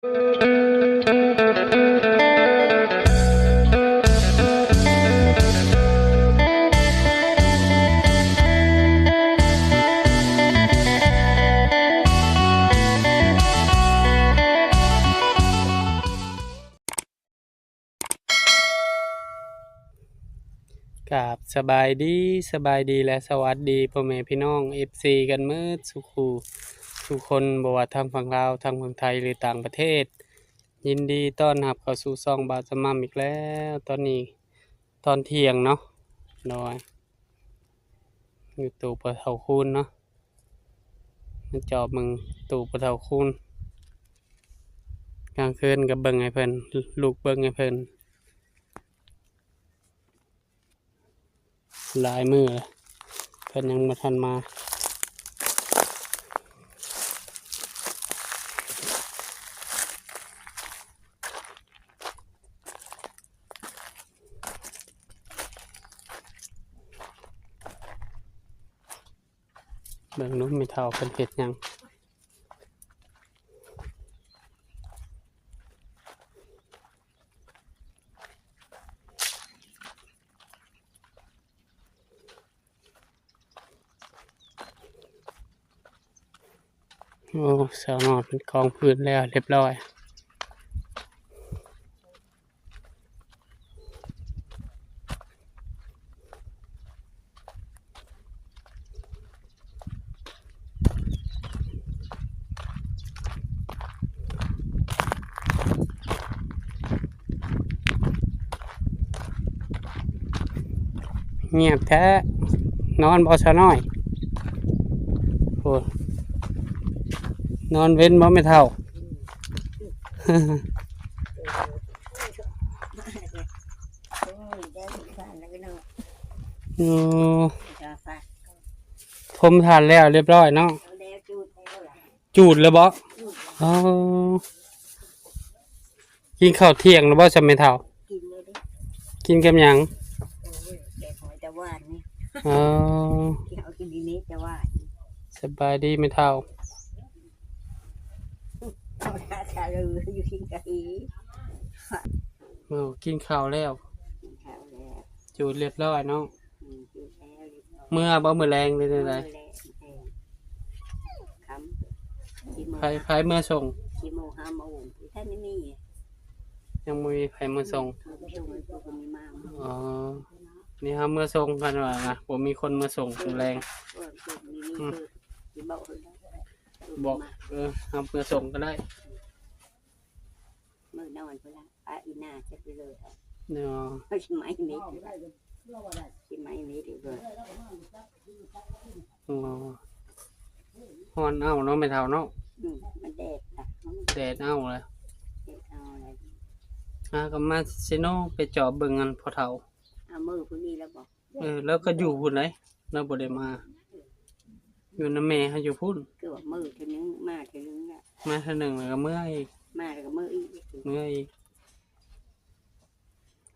ກາບສະບາຍດີ, ສະບາຍດີ ແລະ ສະຫວັດດີພໍ່ແມ່ພີ່ນ້ອງ ເອັຟຊີ ກັນໝົດສູ່ຄູ່ສູ່ຄົນ, ບໍ່ວ່າທາງຝັ່ງລາວ, ທາງຝັ່ງໄທ ຫຼື ຕ່າງປະເທດ. ຍິນດີຕ້ອນຮັບເຂົ້າສູ່ຊ່ອງບ່າວສະໝ່ຳອີກແລ້ວ. ຕອນນີ້ຕອນທ່ຽງເນາະ, ໂດຍ ຢູ່ຕູ້ພໍ່ເຖົ້າຄູນເນາະ, ມາຈອບເບິ່ງຕູ້ພໍ່ເຖົ້າຄູນ. ກາງຄືນກໍເບິ່ງໃຫ້ເພິ່ນ, ລຸກເບິ່ງໃຫ້ເພິ່ນ. ຫຼາຍມື້ແລ້ວ ເພິ່ນຍັງບໍ່ທັນມາ. ເບິ່ງດູແມ່ເຖົ້າເພິ່ນເຮັດຫຍັງ. ໂອ້ ສາວນ້ອຍເພິ່ນກອງພື້ນແລ້ວຮຽບຮ້ອຍ. ງຽບແທ້. ນອນບໍ່ສາວນ້ອຍ? ໂອ້ ນອນເວັນບໍ່ແມ່ເຖົ້າ? ໂອ້ ໂອ້ ຖົມຖ່ານແລ້ວຮຽບຮ້ອຍເນາະ? ຈູດແລ້ວເບາະ? ອໍ ກິນເຂົ້າທ່ຽງແລ້ວບໍ່ຊະແມ່ເຖົ້າ? ກິນແລ້ວເດ້. ກິນກັບຫຍັງ? ໂອ້ຍ ແກງຫອຍແຕ່ວານນີ້. ອໍ ກິນເຂົ້າກິນນີ້ແຕ່ວານ. ສະບາຍດີແມ່ເຖົ້າ. ໂອ້ ກິນເຂົ້າແລ້ວ ກິນເຂົ້າແລ້ວ ຈູດຮຽບຮ້ອຍເນາະ? ອືມ ຈູດແລ້ວຮຽບຮ້ອຍ. ເມືອບໍ່ມື້ແລງ ຫຼື ແນວໃດ? ຄ່ຳ ໄຜ ໃຜເມືອສົ່ງ? ສີ່ໂມງ ຫ້າໂມງ ບໍ່ທັນໄດ້ມີ ຍັງບໍ່ມີໃຜມາສົ່ງ. ບໍ່ມີໃຜມາສົ່ງ ບໍ່ມີມາ. ອໍ ນີ້ເຮົາເມືອສົ່ງ ຄັນວ່ານະ ບໍ່ມີຄົນມາສົ່ງມື້ແລງ. ເອີ ບໍ່ມີ ອືມ ຊິບອກເພິ່ນ ບອກ ເອີ ເຮົາເມືອສົ່ງກໍໄດ້. ມື້ນອນພຸ້ນລະ ປະອີ່ໜ້າຈັກເລີຍ. ເນາະ ຊິໄໝ້ເມັດ ຊິໄໝ້ເມັດອີກເລີຍ. ອໍ ຮ້ອນເອົ້າເນາະແມ່ເຖົ້າເນາະ? ອືມ ມັນແດດນະ ແດດເອົ້າແລ້ວ ແດດເອົ້າແລ້ວ. ຫາກໍມາເຊໂນ ໄປຈອບເບິ່ງອັນພໍ່ເຖົ້າ. ເອົາ ມື້ພຸ້ນນີ້ລະບໍ? ເອີ ລາວກໍຢູ່ພຸ້ນໃດ໋ ລາວບໍ່ໄດ້ມາ ຢູ່ນຳແມ່ເຮົາຢູ່ພຸ້ນ. ຄືວ່າມື້ເທື່ອໜຶ່ງ ມາເທື່ອໜຶ່ງລະ ມາເທື່ອໜຶ່ງແລ້ວກໍເມືອອີກ. ມາແລ້ວກໍເມືອອີກ ເມືອອີກ.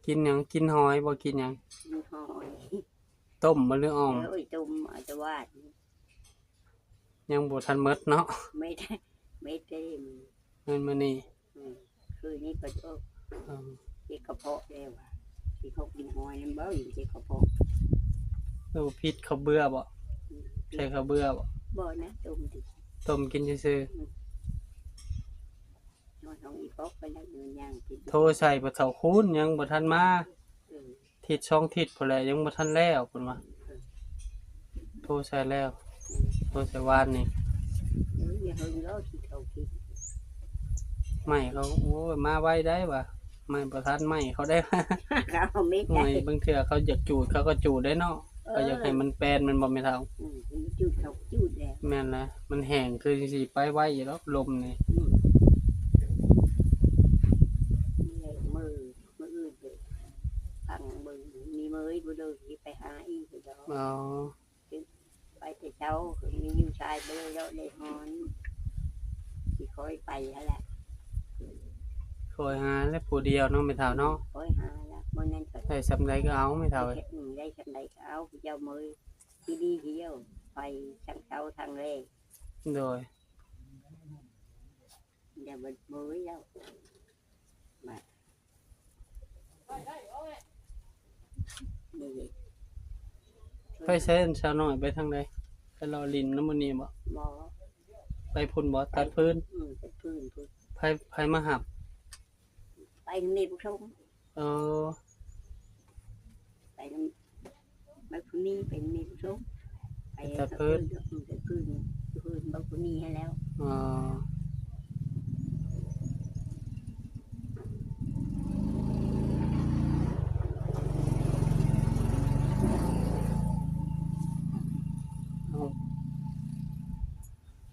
ກິນຫຍັງ? ກິນຫອຍບໍ່? ກິນຫຍັງ? ກິນຫອຍ. ຕົ້ມບໍ່ ຫຼື ອ່ອມ? ໂອ້ຍ ຕົ້ມ ເອົາແຕ່ຫວານ. ຍັງບໍ່ທັນໝົດເນາະ? ເມັດ ເມັດເດ້ ເມັດມື້ນີ້. ອືມ ຄືນນີ້ກໍ ໂອ້ ອືມ ເຈັບກະເພາະແລ້ວວ່າ ກິນເຂົ້າກິນຫອຍນຳບໍ່ ເຈັບກະເພາະ. ໂອ້ ຜິດເຂົ້າເບືອບໍ່? ອືມ ໃສ່ເຂົ້າເບືອບໍ່? ບໍ່ນະ ຕົ້ມຕິ ຕົ້ມກິນຊື່ໆ. ອືມ ນອນຫ້ອງອີປອກໄປແລ້ວ ມັນຍ່າງກິນ. ໂທໃສ່ພໍ່ເຖົ້າຄູນ ຍັງບໍ່ທັນມາ. ອືມ ທິດສອງທິດພຸ້ນແຫຼະ ຍັງບໍ່ທັນແລ້ວເພິ່ນວ່າ. ໂທໃສ່ແລ້ວ ໂທໃສ່ວານນີ້. ເອີ ຢ່າເຫິງເດີ ຄິດເອົາຄິດ ໄມ້ເຂົາ ໂອ້ຍ ມາໄວໄດ໋ວ່າ ໄມ້ບໍ່ທັນໄມ້ເຂົາໄດ໋. ເຂົາເອົາເມັດ ໂອ້ຍ ບາງເທື່ອເຂົາຢາກຈູດ ເຂົາກໍຈູດໄດ້ເນາະ. ເອີ ເຂົາຢາກໃຫ້ມັນແປນ ແມ່ນບໍ່ແມ່ເຖົ້າ? ອືມ ຈູດເຂົາຈູດແລ້ວ. ແມ່ນແຫຼະ ມັນແຫ້ງຄືຊິໄປໄວຢູ່ດອກ ລົມນີ້. ອືມ ມື້ ມື້ອື່ນເດີ ຟັງເບິ່ງ ມີເມີຍບໍ່ເດີ ຊິໄປຫາອີກດອກ. ອໍ ໄປແຕ່ເຊົ້າ ມີຢູ່ຊາຍເບີເລາະເລຮ່ອນ ຊິຄ່ອຍໄປຫັ້ນແຫຼະ. ຄ່ອຍຫາແຫຼະ ຜູ້ດຽວເນາະແມ່ເຖົ້າເນາະ. ອືມ ຄ່ອຍຫາລະ ບໍ່ນັ້ນກໍ ໄດ້ສ່ຳໃດກໍເອົາແມ່ເຖົ້າເອີຍ. ອືມ ໄດ້ສ່ຳໃດກໍເອົາ ເຈົ້າເມີຍຊິດີດຽວ ໄປທັງເຊົ້າທັງແລງ. ໂດຍ. ດຽວເບິດເບີຍແລ້ວ ບາດນີ້ເດ້. ໄປໃສ ອັນສາວນ້ອຍ ໄປທາງໃດ? ໄປເລາະຫຼິ້ນນຳໝູ່ນີ້ບໍ? ບໍ່ ໄປພຸ້ນບໍ? ຕັດຟືນ? ອືມ ຕັດຟືນພຸ້ນ. ໃຜ ໃຜມາຮັບ? ໄປນຳແມ່ບຸນສົມ. ເອີ ໄປນຳ ບັກຜູ້ນີ້ເປັນແມ່ຜູ້ຊົງ ໄປ ໄປຕັດຟືນ ເອີ ຕັດຟືນ ຄືເພິ່ນບັກຜູ້ນີ້ໃຫ້ແລ້ວ. ອໍ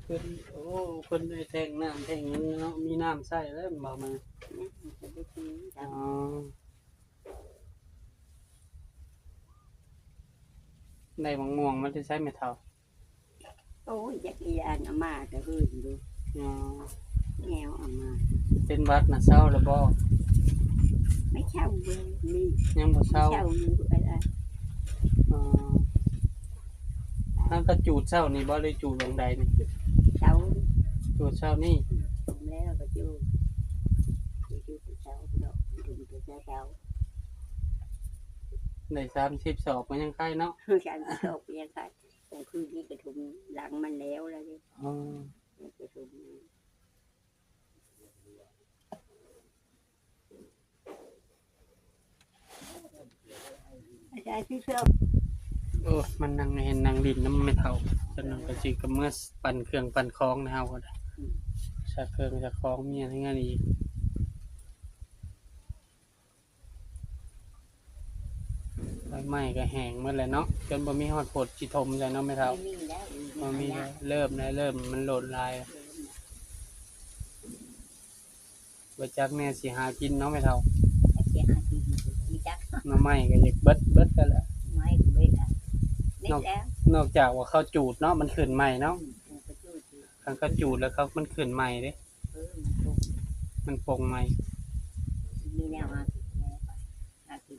ເພິ່ນ ໂອ້ ເພິ່ນໄດ້ແທ້ງນ້ຳແທ້ງຫຍັງເນາະ ມີນ້ຳໃຊ້ແລ້ວແມ່ນບໍ່? ແມ່ນ ເພິ່ນໄດ້ກິນ. ອໍ. ໄດ້ໝາກມ່ວງມາແຕ່ໃສແມ່ເຖົ້າ? ໂອ້ຍ ຈັກອີ່ອັນເອົາມາແຕ່ເຮືອນຢູ່. ອໍ ແນວເອົາມາ. ເປັນຫວັດນະ ເຊົາແລ້ວບໍ່? ໄມ່ເຊົາເລີຍ ນີ້ ຍັງບໍ່ເຊົາ. ເຊົາຢູ່ ເອີ ອໍ. ເຮົາກໍຈູດເຊົ້ານີ້ບໍ່ ຫຼືຈູດຫວ່າງໃດນີ້? ເຊົ້າ ຈູດເຊົ້ານີ້. ອືມ ແລ້ວກໍຈູດ ຈູດເຊົ້າດອກ ຈູດເຊົ້າ. ໄດ້ສາມສິບສອບກໍຍັງໄຄເນາະ. ສາມສິບສອບກໍຍັງໄຄ. ກາງຄືນນີ້ກະຖົມຫຼັງມັນແລ້ວລະເດ້. ອໍ ກະຖົມ. ໂອ້ ມານັ່ງ ເຫັນນັ່ງຫຼິ້ນນຳແມ່ເຖົ້າ ຈາກນັ້ນກໍຊິກະເມືອປັ່ນເຄື່ອງປັ່ນຂອງໃນເຮົາກໍໄດ້. ອືມ ຊັກເຄື່ອງຊັກຂອງ ມີຫຍັງໃນເຮືອນອີກ. ໃບໄມ້ກໍແຫ້ງໝົດແລ້ວເນາະ ຈົນບໍ່ມີຮອດພົດຊິຖົມໃສ່ເນາະແມ່ເຖົ້າ. ບໍ່ມີແລ້ວ ບໍ່ມີແລ້ວ. ເລີ່ມແລ້ວ ເລີ່ມ ມັນໂລນຫຼາຍ. ບໍ່ຈັກແນວຊິຫາກິນເນາະແມ່ເຖົ້າ. ຈັກຊິຫາກິນ ບໍ່ຈັກ. ໜໍ່ໄມ້ກໍຢາກເບິດ ເບິດໄປແລ້ວ. ໜໍ່ໄມ້ກໍເບິດແລ້ວ ເບິດແລ້ວ. ນອກ ນອກຈາກວ່າເຂົາຈູດເນາະ ມັນຂຶ້ນໃໝ່ເນາະ. ອືມ ເຂົາຈູດ ຄັນເຂົາຈູດແລ້ວເຂົາ ມັນຂຶ້ນໃໝ່ເດ້. ເອີ ມັນປົງ ມັນປົງໃໝ່. ມີແນວຫາກິນ ຫາກິນ.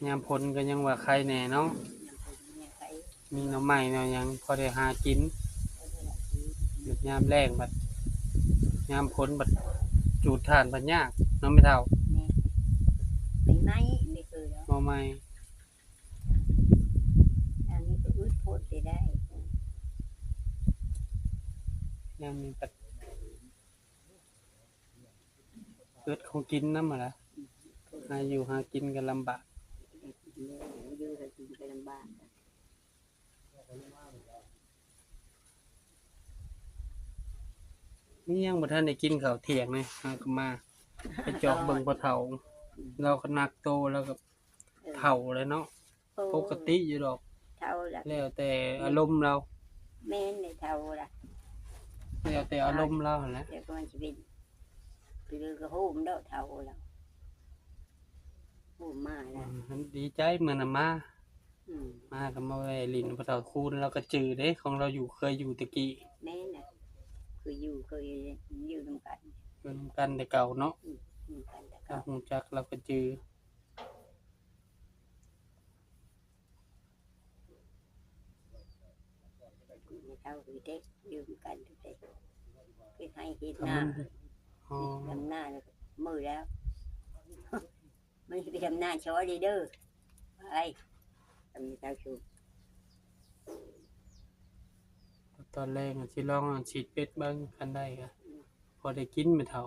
ຍາມຝົນກໍຍັງວ່າໄຄແດ່ເນາະ. ຍາມຝົນຍັງໄຄ ມີໜໍ່ໄມ້ໜໍ່ຫຍັງພໍໄດ້ຫາກິນ. ເອີ ຍາມແລ້ງບັດ ຍາມຝົນບັດຈູດຖ່ານບັດຍາກເນາະແມ່ເຖົ້າ. ແມ່ນ ໄຟໄໝ້ ໄມ່ເຄີຍດອກ ໝໍ້ໄມ້. ອັນນີ້ກໍອຶດໂພດໄດ້ ຍາມນີ້ບັດ ເກີດຂອງກິນນຳຫັ້ນລະ ຫາຢູ່ຫາກິນກໍລຳບາກ. ຢູ່ຫາກິນກໍລຳບາກ. ນີ້ຍັງບໍ່ທັນໄດ້ກິນເຂົ້າທ່ຽງເລີຍ ຫາກໍມາ ໄປຈອກເບິ່ງພໍ່ເຖົ້າ. ລາວກໍໜັກໂຕ ລາວກໍເຖົ້າແລ້ວເນາະ. ໂອ້ ປົກກະຕິຢູ່ດອກ ເຖົ້າລະ ແລ້ວແຕ່ອາລົມລາວ. ແມ່ນແຫຼະ ເຖົ້າລະ ແລ້ວແຕ່ອາລົມລາວຫັ້ນແຫຼະ. ແລ້ວກໍມັນຊິເປັນ ຫຼືກໍໂຮມດອກ ເຖົ້າລະ ໂຮມມາລະ. ອືມ ດີໃຈມື້ນັ້ນມາ. ອືມ ມາກໍມາແວ່ຫຼິ້ນ ພໍ່ເຖົ້າຄູນລາວກໍຈື່ເດ້ ຂອງລາວຢູ່ ເຄີຍຢູ່ແຕ່ກີ້. ແມ່ນລະ ເຄີຍຢູ່ ເຄີຍຢູ່ນຳກັນ ຢູ່ນຳກັນແຕ່ເກົ່າເນາະ. ອືມ ນຳກັນແຕ່ເກົ່າ ລາວຮູ້ຈັກ ລາວກໍຈື່. ເຖົ້າເດັກຢູ່ນຳກັນເດ້ ເຮັດໄຮ່ເຮັດນາ. ອໍ ດຳນາ ມື້ແລ້ວ ມັນຊິໄປດຳນາຊ່ອຍເດີ ໄປ ດຳນາຊ່ອຍ. ຕອນແລງຊິລອງສີດເປັດເບິ່ງ ຄັນໄດ້ກໍ ພໍໄດ້ກິນແມ່ເຖົ້າ.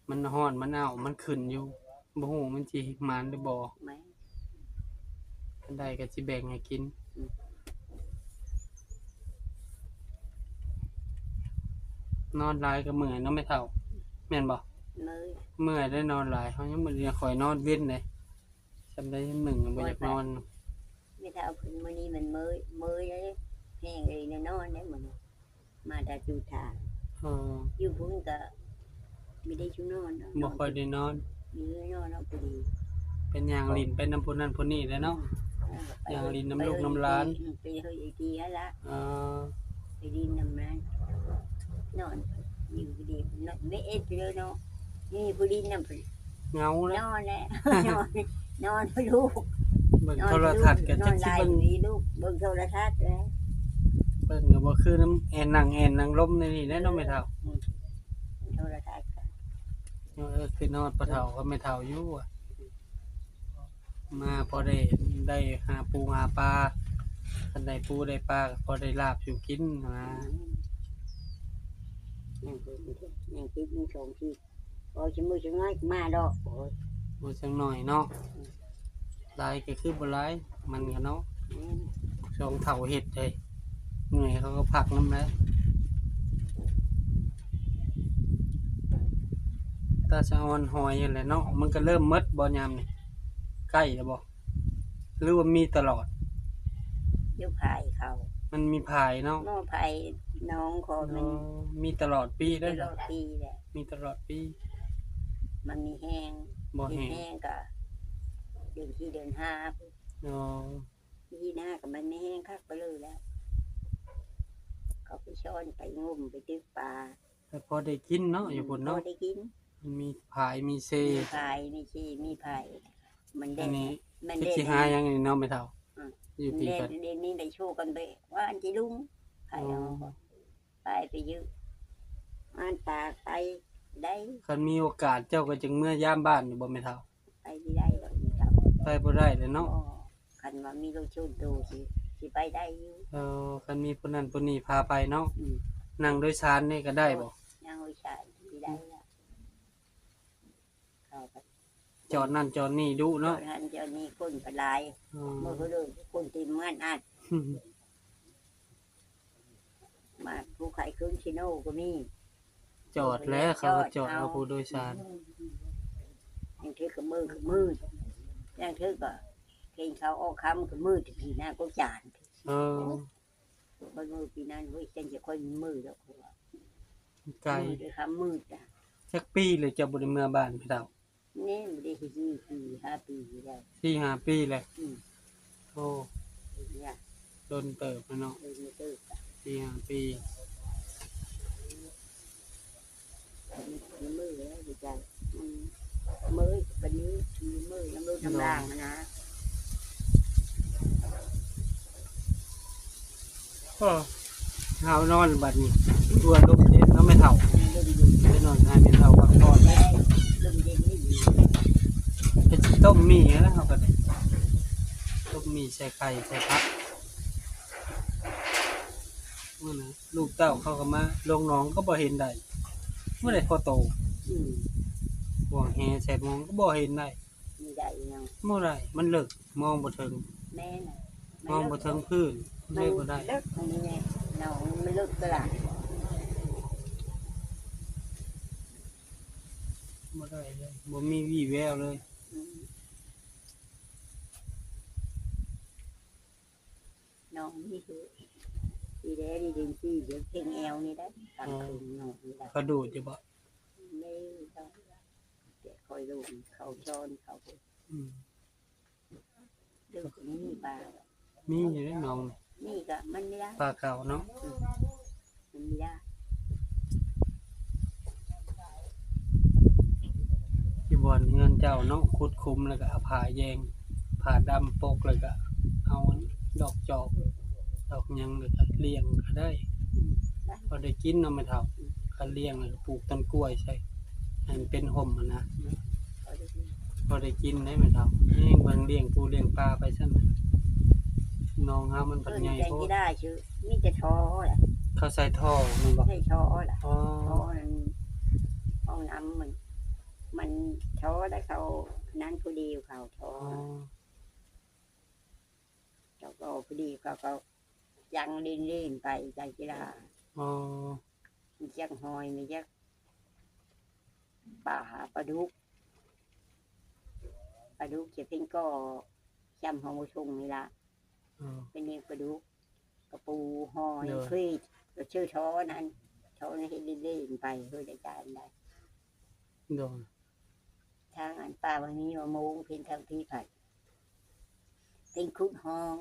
ແມ່ນ ມັນຮ້ອນ ມັນອ້າວ ມັນຂຶ້ນຢູ່ ບໍ່ຮູ້ມັນຊິໝານຫຼືບໍ່. ແມ່ນ ຄັນໄດ້ກໍຊິແບ່ງໃຫ້ກິນ. ອືມ ນອນຫຼາຍກໍເມື່ອຍເນາະແມ່ເຖົ້າ ແມ່ນບໍ່? ເມື່ອຍ ເມື່ອຍໄດ້ນອນຫຼາຍ ເຮົາຍັງບໍ່ໄດ້ ຂ້ອຍນອນເວັນເດ້. ສ່ຳໃດຢ່າງໜຶ່ງບໍ່ຢາກນອນ. ແມ່ເຖົ້າຂຶ້ນມື້ນີ້ມັນເມີຍ ເມີຍເດ້ ແຮງເລີຍນອນໄດ້ມື້ນີ້ ມາແຕ່ຈຸທາງ. ເອີ ຢູ່ພຸ້ນກໍມີແຕ່ຊິນອນເນາະ ບໍ່ຄ່ອຍໄດ້ນອນ ມີແຕ່ນອນເນາະ ພໍດີ ເປັນຍ່າງຫຼິ້ນໄປນຳຜູ້ນັ້ນຜູ້ນີ້ແຫຼະເນາະ. ເອີ ຍ່າງຫຼິ້ນນຳລູກນຳຫຼານ ໄປເຮີ້ຍໄອ້ຕີຫັ້ນລະ. ເອີ ໄປຫຼິ້ນນຳນັ້ນ ນອນຢູ່ດີ ນອນເວະເອດເລີຍເນາະ ມີຜູ້ຫຼິ້ນນຳ ເຫງົາແລ້ວ ນອນແລ້ວ ນອນ ນອນເພື່ອລູກ ເບິ່ງໂທລະທັດກໍຈັກຊິເບິ່ງ ນອນຫຼາຍຢູ່ນີ້ລູກ ເບິ່ງໂທລະທັດແຫຼະ ເບິ່ງກໍບໍ່ຄືນຳແອນນັ່ງ ແອນນັ່ງລົມໃນນີ້ແຫຼະເນາະແມ່ເຖົ້າ. ອືມ ເອີ ຄິດຮອດພໍ່ເຖົ້າກັບແມ່ເຖົ້າຢູ່ ມາພໍໄດ້ ໄດ້ຫາປູຫາປາ ຄັນໄດ້ປູໄດ້ປາກໍພໍໄດ້ລາບສູ່ກິນນະ. ອືມ ຍັງຄື ຍັງຄິດ ຍັງສອງຄິດ ເວົ້າຊິມື້ຊິງາຍກໍມາດອກ. ໂອ້ຍ ໂອ້ຍ ຈັກໜ້ອຍເນາະ ອືມ ຫຼາຍກໍຄືບໍ່ຫຼາຍ ມັນກໍເນາະ ອືມ ສອງເຖົ້າເຮັດເດ້ ເມື່ອຍເຂົາກໍພັກນຳແຫຼະ. ຕາສະອອນຫອຍຫັ້ນແຫຼະເນາະ ມັນກໍເລີ່ມໝົດບໍ່ຍາມນີ້ ໃກ້ແລ້ວບໍ່ ຫຼືວ່າມີຕະຫຼອດ? ຢູ່ພາຍເຂົາ ມັນມີພາຍເນາະ ໝໍ່ພາຍໜອງຂອງມັນ ອໍ ມີຕະຫຼອດປີເດ້ ມີຕະຫຼອດປີແຫຼະ ມີຕະຫຼອດປີ ມັນມີແຮງ ບໍ່ແຮງ ມີແຮງກໍເດືອນສີ່ເດືອນຫ້າ ອໍ ປີໜ້າກໍມັນມີແຮງຄັກໄປເລີຍແລ້ວ ເຂົາໄປຊ້ອນໄປງົມໄປຕຶກປາ ແຕ່ພໍໄດ້ກິນເນາະ ອືມ ຢູ່ພຸ້ນເນາະ ພໍໄດ້ກິນ ມັນມີພາຍມີເຊ ມີພາຍມີເຊ ມີພາຍ ມັນແດດ ອັນນີ້ ມັນແດດ ຊິຫາຫຍັງນີ້ເນາະແມ່ເຖົ້າ? ອືມ ຢູ່ພີ້ກັນ ດຽວນີ້ໄດ້ໂຊກັນໄປວ່າອັນຊິລຸງ ພາຍເອົາ ອໍ ໄປ ໄປຢືມງານຕາໄປໄດ້ ຄັນມີໂອກາດເຈົ້າກໍຈຶ່ງເມືອຍາມບ້ານຢູ່ບໍ່ແມ່ເຖົ້າ? ໄປບໍ່ໄດ້ດອກ ໄປບໍ່ໄດ້ແຫຼະເນາະ ຄັນວ່າມີລົດສ່ວນໂຕຊິ ຊິໄປໄດ້ຢູ່ ເອີ ຄັນມີຜູ້ນັ້ນຜູ້ນີ້ພາໄປເນາະ ອືມ ນັ່ງໂດຍສານນີ້ກໍໄດ້ບໍ່? ນັ່ງໂດຍສານຊິໄດ້ລະ ເຂົາກໍຈອດນັ້ນຈອດນີ້ດຸເນາະ ຈອດຫັ້ນຈອດນີ້ ຄົນກໍຫຼາຍ ອືມ ມື້ຄືເດີ ຄົນເຕັມງານອັດ ມາຜູ້ຂາຍເຄື່ອງຊິໂນກໍມີ ຈອດແຫຼະ ເຂົາກໍຈອດເອົາຜູ້ໂດຍສານ ອືມ ລາງເທື່ອກໍມື້ຄືມື້ ລາງເທື່ອກໍເຫັນເຂົາອອກຄ່ຳກໍມື້ຕະກີ້ນະກໍຈານ ເອີ ບໍ່ມື້ປີນັ້ນເວີຍ ຈັ່ງຈະຄ່ອຍມີມື້ດອກ ເພາະວ່າໄກ ມື້ໄດ້ຄ່ຳມືດນະ ຈັກປີແລ້ວເຈົ້າບໍ່ໄດ້ເມືອບ້ານແມ່ເຖົ້າ? ນີ້ບໍ່ໄດ້ສີ່ປີຫ້າປີແລ້ວ ສີ່ຫ້າປີແລ້ວ ອືມ ໂອ້ ເປັນຫຍັງ ດົນເຕີບແລ້ວເນາະ ດົນເຕີບ ສີ່ຫ້າປີ ມີມື້ແລ້ວດີໃຈ ອືມ ເມື່ອຍປານນີ້ ມີມື້ນຳລົດນຳລາງຫັ້ນນະ ໂອ້ ຫາວນອນບັດນີ້ ຕົວລົມເຢັນເນາະແມ່ເຖົ້າ ໄປນອນໃຫ້ແມ່ເຖົ້າພັກຜ່ອນເດ້ ລົມເຢັນນີ້ ເຮັດຊິຕົ້ມໝີ່ຫັ້ນແຫຼະ ເຮົາກໍໄດ້ ຕົ້ມໝີ່ໃສ່ໄຂ່ໃສ່ຜັກ ມື້ນັ້ນລູກເຕົ້າເຂົາກໍມາ ລົງໜອງກໍບໍ່ເຫັນໄດ້ ບໍ່ໄດ້ພໍໂຕ ອືມ ຫວງແຫໃສ່ມອງກໍບໍ່ເຫັນໄດ້ ບໍ່ໄດ້ອີຫຍັງ ບໍ່ໄດ້ ມັນເລິກ ມອງບໍ່ເຖິງ ແມ່ນ ມອງບໍ່ເຖິງພື້ນ ມັນເລີຍບໍ່ໄດ້ ເລິກ ອັນນີ້ແມ່ນ ໜອງມັນເລິກຕະຫຼາດ ບໍ່ໄດ້ເລີຍ ບໍ່ມີວີ່ແວວເລີຍ ອືມ ໜອງນີ້ຄື ປີແລ້ວນີ້ເດືອນສີ່ ເດືອນເພັງແອວນີ້ໄດ໋ ກາງຄືນ ເອີ ໜອງນີ້ໄດ໋ ເຂົາດູດຢູ່ບໍ່? ແມ່ນ ແຕ່ຂ້ອຍລົງເຂົາຊ້ອນເຂົາ ອືມ ເດີ ມີປາ ມີຢູ່ເດ້ໜອງນີ້ ມີກໍມັນມີຫຼາຍ ປາເກົ່າເນາະ ອືມ ມັນມີຫຼາຍ ຢູ່ບ່ອນເຮືອນເຈົ້າເນາະ ຂຸດຂຸມແລ້ວກໍເອົາຜ້າແຍງ ຜ້າດຳປົກ ແລ້ວກໍເອົາດອກຈອກ ດອກຫຍັງ ແລ້ວກໍລ້ຽງກໍໄດ້ ອືມ ພໍໄດ້ກິນເນາະແມ່ເຖົ້າ ອືມ ຄັນລ້ຽງແລ້ວກໍປູກຕົ້ນກ້ວຍໃສ່ ໃຫ້ມັນເປັນຮົ່ມຫັ້ນນະ ພໍໄດ້ກິນ ພໍໄດ້ກິນໄດ໋ແມ່ເຖົ້າ ແຮງເບິ່ງລ້ຽງປູລ້ຽງປາໄປຊັ້ນນະ ໜອງເຮົາມັນພັດໃຫຍ່ໂພດ ເພິ່ນແຕ່ງກິນໄດ້ຊື່ ມີແຕ່ທໍ່ແຫຼະ ເຂົາໃສ່ທໍ່ແມ່ນບໍ່? ໃສ່ທໍ່ແຫຼະ ອໍ ທໍ່ນັ້ນ ຫ້ອງນ້ຳມັນ ມັນທໍ່ແລ້ວເຂົານັ້ນຜູ້ດຽວເຂົາທໍ່ ອໍ ເຈົ້າກໍຜູ້ດຽວເຂົາກໍ ຈັ່ງຫຼິ້ນໆໄປ ຈັ່ງກິລາ ອໍ ມີຈັກຫອຍ ມີຈັກປາ ປາດຸກ ປາດຸກຈະເປັນກໍຊ່ຳເຮົາບໍ່ຊົງນີ້ລະ ອໍ ເປັນລ້ຽງປາດຸກ ກະປູ ຫອຍ ໂດຍ ເຄີຍ ກໍຊື່ທໍ່ນັ້ນ ທໍ່ນັ້ນເຮັດຫຼິ້ນໆໄປ ເຮີດໄດ້ຈ່າຍໄດ້ ໂດຍ ທາງອັນປ່າມັນມີມະມ່ວງເພິ່ນທາງພີ້ໄປ ເປັນຂຸດຮ່ອງ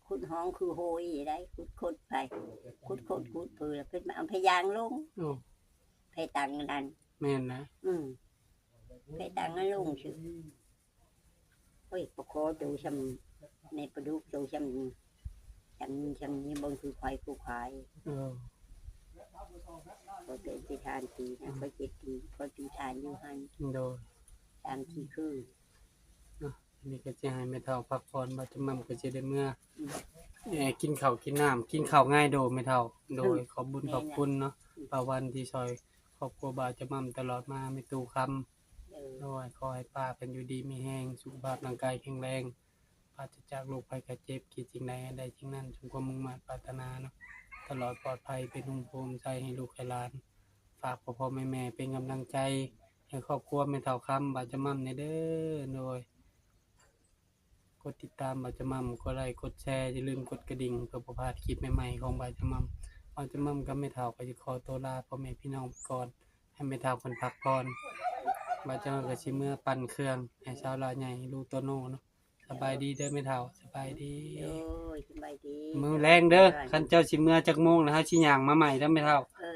ຂຸດຮ່ອງຄືໂຮຍໄດ້ ຂຸດຄົດໄປ ຂຸດຄົດຂຸດເພິ່ນ ເພິ່ນມາເອົາພະຍາງລົງ ໂອ້ ແພຕັງນັ້ນ ແມ່ນນະ ອືມ ແພຕັງນັ້ນລົງຊື່ ໂອ້ຍ ປາຄໍໂຕຊ່ຳໃນປາດຸກ ໂຕຊ່ຳ ຊ່ຳ ຊ່ຳນີ້ເບິ່ງຄືຄວາຍ ຄືຄວາຍ ເອີ ຂ້ອຍໄປອະທິຖານຕີນະ ຂ້ອຍເຈັດຕີນ ຂ້ອຍຕີຖານຢູ່ຫັ້ນ ໂດຍ ສາມສີ່ຄືນ. ເນາະ ອັນນີ້ກໍຊິໃຫ້ແມ່ເຖົ້າພັກຜ່ອນ ບ່າວຈຳມ່ຳກໍຊິໄດ້ເມືອ ອືມ ເອີ ກິນເຂົ້າກິນນ້ຳ ກິນເຂົ້າງ່າຍໂດແມ່ເຖົ້າ. ໂດຍ ໂດຍ ຂອບບຸນຂອບຄຸນເນາະ ປ້າວັນທີ່ຊ່ອຍຄອບຄົວບ່າວຈຳມ່ຳຕະຫຼອດມາ ແມ່ຕູ້ຄຳ ໂດຍ ຂໍໃຫ້ປ້າເພິ່ນຢູ່ດີມີແຮງ ສຸຂະພາບຮ່າງກາຍແຂງແຮງ ປາສະຈາກໂລກໄພໄຂ້ເຈັບ ຄິດສິ່ງໃດໃຫ້ໄດ້ສິ່ງນັ້ນ ສົມຄວາມມຸ່ງມາດປາດຖະໜາເນາະ ຕະຫຼອດປອດໄພ ເປັນຮົ່ມໂພມໃສໃຫ້ລູກໃຫ້ຫຼານ ຝາກພໍ່ໆແມ່ໆເປັນກຳລັງໃຈໃຫ້ຄອບຄົວແມ່ເຖົ້າຄຳ ບ່າວຈຳມ່ຳແດ່ເດີ. ໂດຍ ກົດຕິດຕາມບ່າວຈຳມ່ຳ ກົດໄລກົດແຊ ຢ່າລືມກົດກະດິ່ງ ເພື່ອບໍ່ພາດຄລິບໃໝ່ໆຂອງບ່າວຈຳມ່ຳ. ບ່າວຈຳມ່ຳກັບແມ່ເຖົ້າກໍຊິຂໍຕົວລາພໍ່ແມ່ພີ່ນ້ອງໄປກ່ອນ ໃຫ້ແມ່ເຖົ້າເພິ່ນພັກຜ່ອນ ບ່າວຈຳມ່ຳກໍຊິເມືອປັ່ນເຄື່ອງໃຫ້ສາວຫຼ້າໃຫຍ່ ລູກໂຕໂນເນາະ. ສະບາຍດີເດີແມ່ເຖົ້າ ສະບາຍດີ ໂດຍ ສະບາຍດີ ມື້ແລງເດີ ເອີ ຄັນເຈົ້າຊິເມືອຈັກໂມງລະ ເຮົາຊິຍ່າງມາໃໝ່ເດີແມ່ເຖົ້າ ເອີ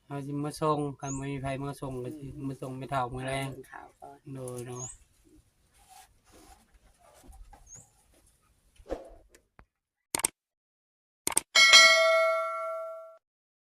ເຮົາຊິມາສົ່ງ ຄັນບໍ່ມີໃຜມາສົ່ງກໍຊິ ອືມ ມາສົ່ງແມ່ເຖົ້າມື້ແລງ ເອົາເບິ່ງຂ່າວກ່ອນ ໂດຍ ໂດຍ.